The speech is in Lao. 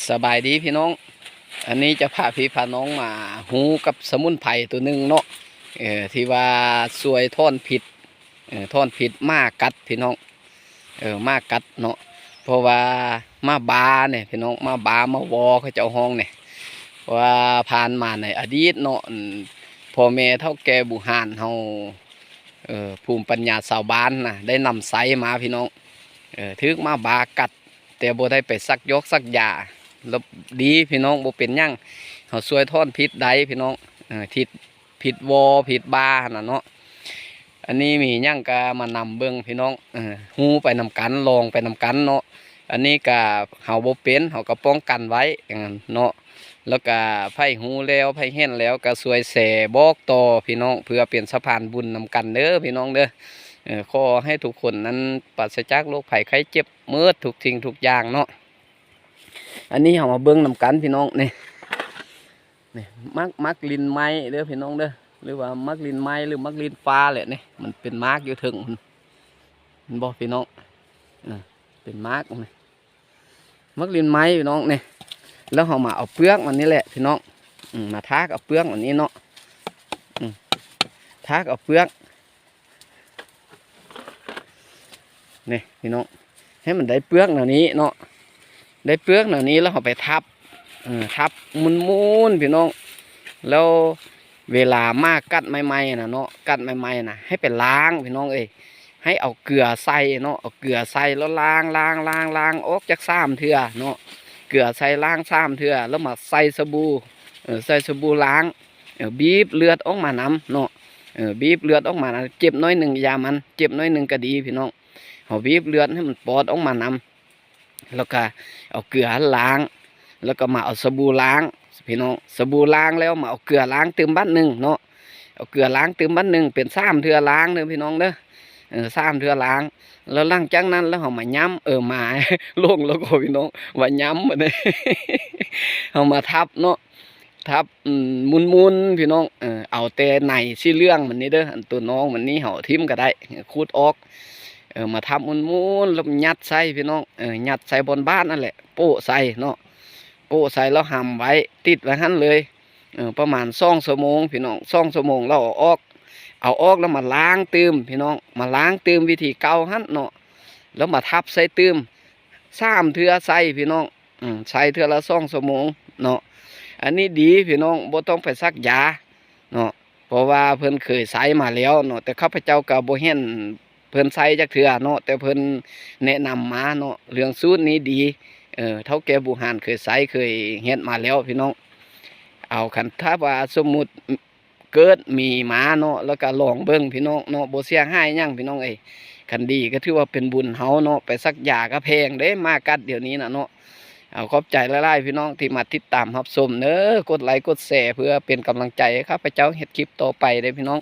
ສະບາຍດີພີ່ນ້ອງ, ອັນນີ້ຈະພາພີ່ພານ້ອງມາຮູ້ກັບສະໝຸນໄພໂຕໜຶ່ງເນາະ, ເອີ ທີ່ວ່າຊ່ວຍຖອນພິດ, ເອີ ຖອນພິດໝາກັດພີ່ນ້ອງ, ເອີ ໝາກັດເນາະ. ເພາະວ່າໝາບ້ານີ້ພີ່ນ້ອງ, ໝາບ້າ ໝາວໍ ເຂົາເຈົ້າຮ້ອງນີ້, ເພາະວ່າຜ່ານມາໃນອະດີດເນາະ, ອັນ ພໍ່ແມ່ເຖົ້າແກ່ບູຮານເຮົາ ເອີ ພູມປັນຍາຊາວບ້ານນະ ໄດ້ນຳໃຊ້ມາພີ່ນ້ອງ, ເອີ ຖືກໝາບ້າກັດ ແຕ່ບໍ່ໄດ້ໄປສັກຢອກສັກຢາ. ແລ້ວດີພີ່ນ້ອງ, ບໍ່ເປັນຫຍັງ, ເຮົາຊ່ວຍຖອນພິດໄດ້ພີ່ນ້ອງ, ເອີ ທິດ ພິດວໍ ພິດບ້າຫັ້ນນະເນາະ. ອັນນີ້ມີຫຍັງກະມານຳເບິ່ງພີ່ນ້ອງ, ເອີ ຮູ້ໄປນຳກັນ ລອງໄປນຳກັນເນາະ. ອັນນີ້ກະເຮົາບໍ່ເປັນ ເຮົາກະປ້ອງກັນໄວ້ເນາະ. ແລ້ວກະໃຜຮູ້ແລ້ວ ໃຜເຫັນແລ້ວກະຊ່ວຍແຊບອກຕໍ່ພີ່ນ້ອງ ເພື່ອເປັນສະພານບຸນນຳກັນເດີພີ່ນ້ອງເດີ. ເອີ ຂໍໃຫ້ທຸກຄົນນັ້ນປາສະຈາກໂລກໄພໄຂ້ເຈັບໝົດທຸກສິ່ງທຸກຢ່າງເນາະ. ອັນນີ້ເຮົາມາເບິ່ງນຳກັນພີ່ນ້ອງນີ້, ນີ້ໝາກ ໝາກລິນໄມ້ເດີພີ່ນ້ອງເດີ, ຫຼືວ່າໝາກລິນໄມ້ ຫຼືໝາກລິນຟ້າແຫຼະນີ້, ມັນເປັນໝາກຢູ່ເທິງພຸ້ນ ເຫັນບໍ່ພີ່ນ້ອງ? ເອີ ເປັນໝາກນີ້ ໝາກລິນໄມ້ພີ່ນ້ອງນີ້. ແລ້ວເຮົາມາເອົາເປືອກມັນນີ້ແຫຼະພີ່ນ້ອງ, ອືມ ມາຖາກເອົາເປືອກມັນນີ້ເນາະ, ອືມ ຖາກເອົາເປືອກ ນີ້ພີ່ນ້ອງ, ໃຫ້ມັນໄດ້ເປືອກແນວນີ້ເນາະ, ໄດ້ເປືອກແນວນີ້ແລ້ວເຮົາໄປທັບ, ເອີ ທັບໝຸ່ນໆ ພີ່ນ້ອງ. ແລ້ວເວລາໝາກັດໃໝ່ໆນະເນາະ, ກັດໃໝ່ໆນະ ໃຫ້ໄປລ້າງພີ່ນ້ອງເອີຍ, ໃຫ້ເອົາເກືອໃສ່ເນາະ, ເອົາເກືອໃສ່ແລ້ວລ້າງ ລ້າງ ລ້າງ ລ້າງອອກຈັກສາມເທື່ອເນາະ, ເກືອໃສ່ລ້າງສາມເທື່ອ ແລ້ວມາໃສ່ສະບູ, ເອີ ໃສ່ສະບູລ້າງ, ເອີ ບີບເລືອດອອກມານຳເນາະ, ເອີ ບີບເລືອດອອກມານຳ, ເຈັບໜ້ອຍໜຶ່ງຢ່າມັນ, ເຈັບໜ້ອຍໜຶ່ງກະດີພີ່ນ້ອງ. ເຮົາບີບເລືອດໃຫ້ມັນປອດອອກມານຳ ແລ້ວກະເອົາເກືອລ້າງ, ແລ້ວກະມາເອົາສະບູລ້າງພີ່ນ້ອງ, ສະບູລ້າງແລ້ວມາເອົາເກືອລ້າງຕື່ມບາດໜຶ່ງເນາະ, ເອົາເກືອລ້າງຕື່ມບາດໜຶ່ງ ເປັນສາມເທື່ອລ້າງເດີພີ່ນ້ອງເດີ, ເອີ ສາມເທື່ອລ້າງ. ແລ້ວຫຼັງຈາກນັ້ນແລ້ວເຮົາມາຫຍ້ຳ, ເອີ ມາ ຫຼົງແລ້ວກໍພີ່ນ້ອງ ວ່າຫຍ້ຳບັດນີ້ ເຮົາມາທັບເນາະ, ທັບ ອືມ ໝຸ່ນໆ ພີ່ນ້ອງ, ເອີ ເອົາແຕ່ໃນສີເຫຼືອງມັນນີ້ເດີ, ອັນໂຕນອກມັນນີ້ເຮົາຖິ້ມກໍໄດ້, ຂູດອອກ, ເອີ ມາທັບໝຸ່ນໆ ແລ້ວຍັດໃສ່ພີ່ນ້ອງ, ເອີ ຍັດໃສ່ບ່ອນບາດນັ້ນແຫຼະ, ໂປະໃສ່ເນາະ, ໂປະໃສ່ແລ້ວຫຳໄວ້ ຕິດໄວ້ຫັ້ນເລີຍ, ເອີ ປະມານສອງຊົ່ວໂມງພີ່ນ້ອງ, ສອງຊົ່ວໂມງແລ້ວເອົາອອກ, ເອົາອອກແລ້ວມາລ້າງຕື່ມພີ່ນ້ອງ, ມາລ້າງຕື່ມວິທີເກົ່າຫັ້ນເນາະ, ແລ້ວມາທັບໃສ່ຕື່ມສາມເທື່ອໃສ່ພີ່ນ້ອງ. ອືມ ໃຊ້ເທື່ອລະສອງຊົ່ວໂມງເນາະ. ອັນນີ້ດີພີ່ນ້ອງ, ບໍ່ຕ້ອງໄປສັກຢາເນາະ, ເພາະວ່າເພິ່ນເຄີຍໃຊ້ມາແລ້ວເນາະ, ແຕ່ຂ້າພະເຈົ້າກໍບໍ່ເຫັນເພິ່ນໃຊ້ຈັກເທື່ອເນາະ, ແຕ່ເພິ່ນແນະນຳມາເນາະ. ເລື່ອງສູດນີ້ດີ, ເອີ ເຖົ້າແກ່ບູຮານເຄີຍໃຊ້ ເຄີຍເຮັດມາແລ້ວພີ່ນ້ອງ. ເອົາ ຄັນຖ້າວ່າສົມມຸດ ເກີດມີມາເນາະ, ແລ້ວກະລອງເບິ່ງພີ່ນ້ອງເນາະ, ບໍ່ເສຍຫາຍຫຍັງພີ່ນ້ອງເອີຍ. ຄັນດີກໍຖືວ່າເປັນບຸນເຮົາເນາະ, ໄປສັກຢາກໍແພງເດ້ ໝາກັດດຽວນີ້ນະເນາະ. ເອົາ ຂອບໃຈຫຼາຍໆ ພີ່ນ້ອງທີ່ມາຕິດຕາມຮັບຊົມເດີ, ກົດໄລກົດແຊເພື່ອເປັນກຳລັງໃຈໃຫ້ຂ້າພະເຈົ້າເຮັດຄລິບຕໍ່ໄປເດີພີ່ນ້ອງ.